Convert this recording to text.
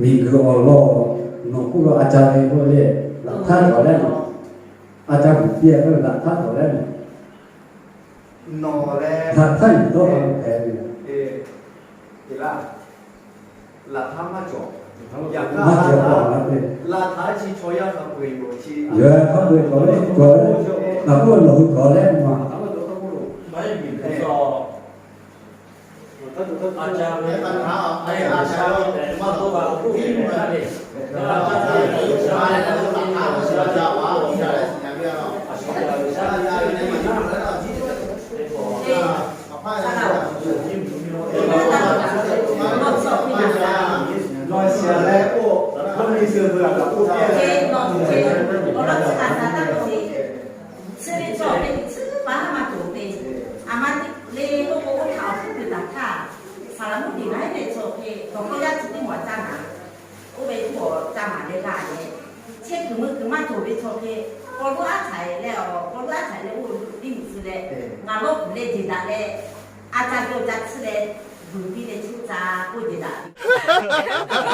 Miˬguiˬ awˬ lawn nawˬ k'oˆ lo a ca ve k'oˆ le, laꞈ htaˇ cawˬ leh nawˬ, a ca bvuhꞈ piˇ a k'oˆ ve laꞈ htaˇ cawˬ leh nawˬ, laꞈ htaˇ yuˬ dawˇ la hpehꞈ ve. Laꞈ htaˇ maˇ cawˬ, maˇ cawˬ k'o, laꞈ htaˇ chi chaw yaˇ hk'a peu-eˬ yoˬ chi, yawˬ hk'a peu-eˬ cawˬ leh cawˬ leh, laꞈ hk'oˆ nawˬ hui cawˬ leh ma. Chi ve chaw ve tcuhˉ paˍ maˇ cawˬ ve, a ma le k'oˆ k'o, oˇ htaꞈ awˬ hkuiˉ puiˍ taˍ htaˇ, Saˍlaˍmonˍ Deˍ laiˉ ve chaw hk'e dawˬ hkawˇ yaˇ chi teˇ maˬ caˇ naˍ, oˇ ve tuˬ awˬ caˇ maˍ leh laˇ leh, chehˇ kuiˬ mui kuiˬ maˇ cawˬ ve chaw hk'e, paw luˇ aˉ htaiˍ leh awˬ paw luˇ aˉ htaiˍ leh oˇ ve tiˉ miˬ tcuh leh, ngaˬ lawˇ kuiˬ leh jeˬ daꞈ leh, a ca cawˬ ca tcuhˉ leh, vuiˬ piˇ leh chi ca k'oˆ jeˬ daꞈ ve.